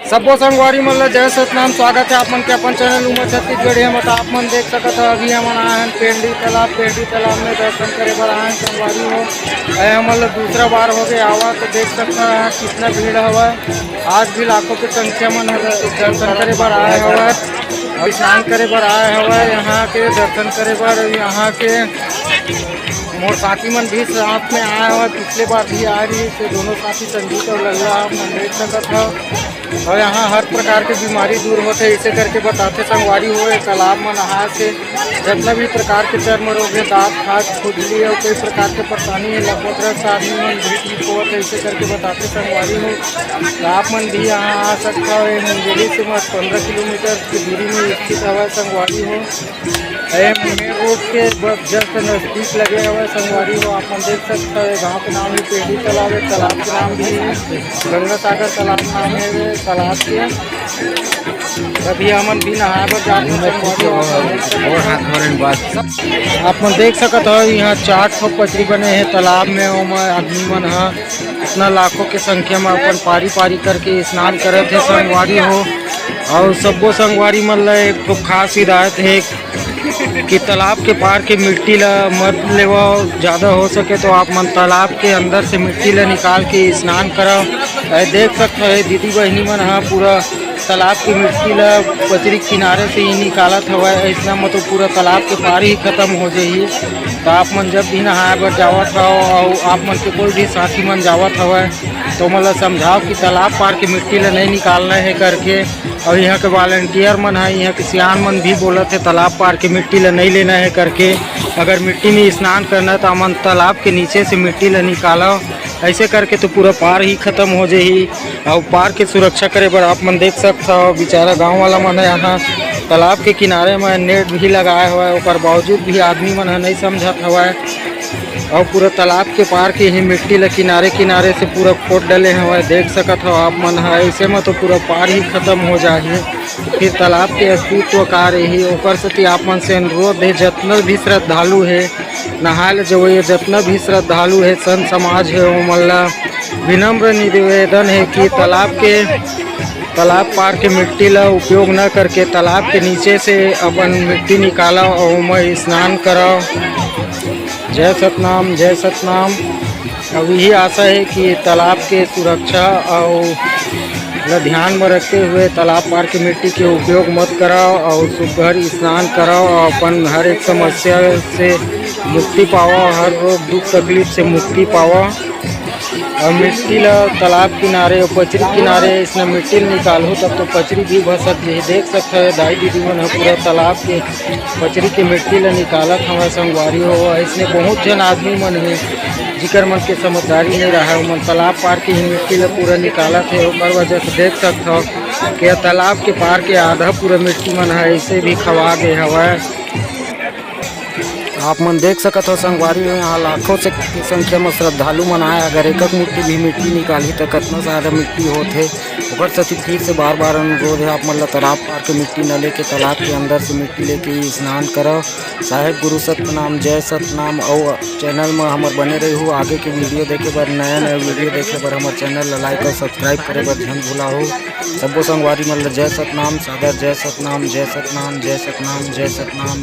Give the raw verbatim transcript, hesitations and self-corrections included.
सब्बो संगवारी मन ल जय सतनाम, स्वागत है आप मन के अपन चैनल उमर छत्तीसगढ़िया में। तो आप मन देख सकत हो, अभी हमन आए हैं पेंडी तालाब। पेंडी तालाब में दर्शन करे बर आए हैं संगवारी हो। अरे हमन ल दूसरा बार हो गया आवा, तो देख सकता है कितना भीड़ हवा। आज भी लाखों की संख्या मन ह दर्शन करे बर आए हवा और स्नान करे बर आए हवा। यहाँ के दर्शन करे बर, यहाँ के मोर साथी मन भी साथ में आए हवा, पिछले बार भी आए रही, तो दोनों साथी संगीत और लल्ला आप मन देख सकत हो। और यहाँ हर प्रकार के बीमारी दूर होथे, ऐसे करके बताथे संगवारी हो। ये तालाब में नहाए से जितना भी प्रकार के चर्म रोग है, दांत खाज, खुजली और कई प्रकार के परेशानी है, लकवत रस आदमी मन भी ठीक होवत है, ऐसे करके बताथे संगवारी हो। तो आप मन भी यहाँ आ सकता हो। ये मुंगेली से बस पंद्रह किलोमीटर की दूरी में स्थित हवा संगवारी हो। ये मेन रोड के बस जस्ट नजदीक लगे हुए संगवारी हो। आप मन देख सकते हो, गांव के नाम भी पेंडी तालाब है, तालाब के नाम भी गंगा सागर तालाब नाम है ये तालाब के। अभी हमन भी नहाए बर जात हन संगवारी हो। आप मन देख सकत हो, यहाँ चार ठो पचरी बने हैं तालाब में। ओमा आदमी मन ह इतना लाखों के संख्या में अपन पारी पारी करके स्नान करत हे संगवारी हो। और सब्बो संगवारी मन ल एक ठो खास हिदायत है कि तालाब के पार के मिट्टी ला मत लेवा। ज़्यादा हो सके तो आप मन तालाब के अंदर से मिट्टी ला निकाल के स्नान कराओ। ए, देख सकते हो, ये दीदी बहिनी मन ह पूरा तालाब की मिट्टी ला पचरी किनारे से ही निकालत हवय। ऐसना मतलब पूरा तालाब के पार ही खत्म हो जाही। तो आप मन जब भी नहाए बर जावत हव और आप मन के कोई भी साथी मन जावत हवय, तो ओमन ला समझाओ कि तालाब पार के मिट्टी ला नहीं निकालना है करके। और यहाँ के वॉलंटियर मन है, यहाँ के सियान मन भी बोलत है तालाब पार के मिट्टी ला नहीं लेना है करके। अगर मिट्टी में स्नान करना है तो हमन तालाब के नीचे से मिट्टी ला निकालो, ऐसे करके तो पूरा पार ही खत्म हो जाही। और पार के सुरक्षा करे बर आप मन देख सकत हव, बेचारा गांव वाला मन ह यहाँ तालाब के किनारे में नेट भी लगाए हुआ है, ओकर बावजूद भी आदमी मन ह नहीं समझत हवय। और पूरा तालाब के पार के ही मिट्टी ल किनारे किनारे से पूरा खोद डले हवय। देख सकत हव आप मन ह, ऐसे में तो पूरा पार ही खत्म हो जाही। फिर तालाब के अस्तित्व का रही, ओकर सेती आप मन से अनुरोध है, जतना भी श्रद्धालु है, नहाए ल जवइया जतना भी श्रद्धालु है, संत समाज है, ओमन ला विनम्र निवेदन है कि तालाब के, तालाब पार के मिट्टी ला उपयोग न करके तालाब के नीचे से अपन मिट्टी निकालो और ओमा स्नान करो। जय सतनाम, जय सतनाम। अब यही आशा है कि तालाब के सुरक्षा और ला ध्यान में रखते हुए तालाब पार के मिट्टी के उपयोग मत कराओ और सुघर स्नान कराओ और अपन हर एक समस्या से मुक्ति पाओ, हर रोग दुख तकलीफ से मुक्ति पाओ। और मिट्टी ला तालाब किनारे और पचरी किनारे इसने मिट्टी ल निकालहू तब तो पचरी भी भसक जाही। देख सकते हो दाई दीदी मन ह पूरा तालाब के पचरी के मिट्टी ला निकालत हवय संगवारी हो। इसने बहुत झन आदमी मन हे जिकर मन के समझदारी नहीं रहा, ओमन तालाब पार के ही मिट्टी ला पूरा निकालत हे। ओकर वजह से देख सकत हव कि ये तालाब के पार के आधा पूरा मिट्टी मन ह ऐसे भी खवा गे हवय। आप मन देख सकत हो संगवारी हो, यहाँ लाखों से की संख्या में श्रद्धालु मन आए। अगर एकक मुट्ठी भी मिट्टी निकालही तो कितना सारा मिट्टी होथे। ओकर सेती फिर से बार बार अनुरोध है, आप मन ला तालाब पार के मिट्टी न लेके तालाब के अंदर से मिट्टी लेके ही स्नान करव। साहेब गुरु सतनाम, जय सतनाम। और चैनल में हमर बने रहू, आगे के वीडियो देखे बर, नया नया वीडियो देखे बर हमर चैनल ला लाइक और सब्सक्राइब करे बर झन भुलाहू। सब्बो संगवारी मन ला जय सतनाम, सादर जय सतनाम, जय सतनाम, जय सतनाम, जय सतनाम।